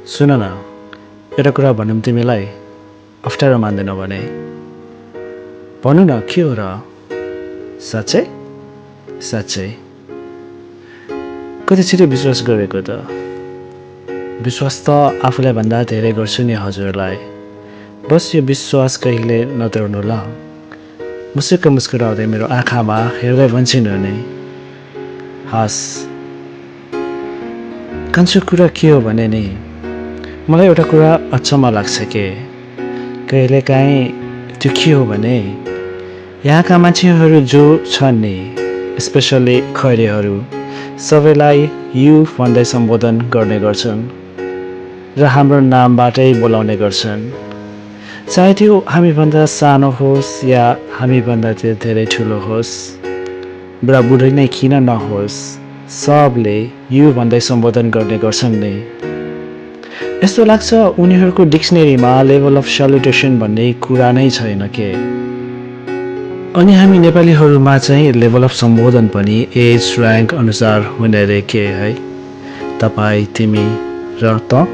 सुन न एउटा कुरा भनौँ तिमीलाई अप्ठ्यारो मान्दैनौ भने भनु न के हो र साँच्चै साँच्चै कति छिटो विश्वास गरेको त विश्वास त आफूलाई भन्दा धेरै गर्छु नि हजुरलाई बस यो विश्वास कहिले नतोड्नु ल मुस्क मुस्कुराउँदै मेरो आँखामा हेर्दै भन्छिनु नि हस् कान्छो कुरा के हो भने नि मलाई एउटा कुरा अचम्म लाग्छ के कहिलेकाहीँ त्यो के हो भने यहाँका मान्छेहरू जो छन् नि स्पेसल्ली खैरेहरू सबैलाई यु भन्दै सम्बोधन गर्ने गर्छन् र हाम्रो नामबाटै बोलाउने गर्छन् चाहे त्यो हामीभन्दा सानो होस् या हामीभन्दा त्यो धेरै ठुलो होस् बुढाबुढी नै किन नहोस् सबले यु भन्दै सम्बोधन गर्ने गर्छन् नि यस्तो लाग्छ उनीहरूको डिक्सनेरीमा लेभल अफ सल्युटेसन भन्ने कुरा नै छैन के अनि हामी नेपालीहरूमा चाहिँ लेभल अफ सम्बोधन पनि एज ऱ्याङ्क अनुसार हुने रे के है तपाईँ तिमी र त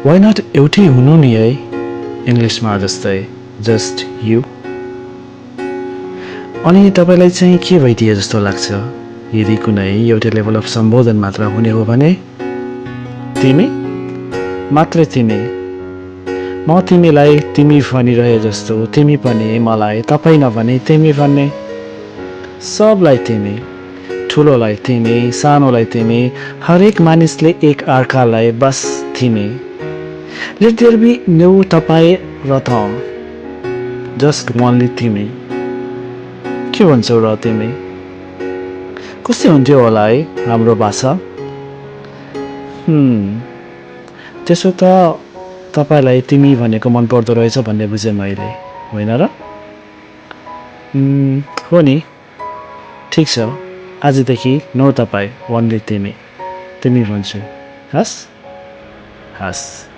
वाइ नट एउटै हुनु नि है इङ्ग्लिसमा जस्तै जस्ट यु अनि तपाईँलाई चाहिँ के भइदिए जस्तो लाग्छ यदि कुनै एउटै लेभल अफ सम्बोधन मात्र हुने हो भने तिमी मात्रै तिमी म तिमीलाई तिमी भनिरहे जस्तो तिमी पनि मलाई तपाईँ नभने तिमी भन्ने सबलाई तिमी ठुलोलाई तिमी सानोलाई तिमी हरेक मानिसले एक अर्कालाई बस तिमी लेट देयर बी नो तपाईँ र त जस्ट ओन्ली तिमी के भन्छौ र तिमी कस्तो हुन्थ्यो होला है हाम्रो भाषा त्यसो त तपाईँलाई तिमी भनेको मन पर्दो रहेछ भन्ने बुझेँ मैले होइन र हो नि ठिक छ आजदेखि नो तपाईँ ओन्ली तिमी तिमी भन्छु हस् हस्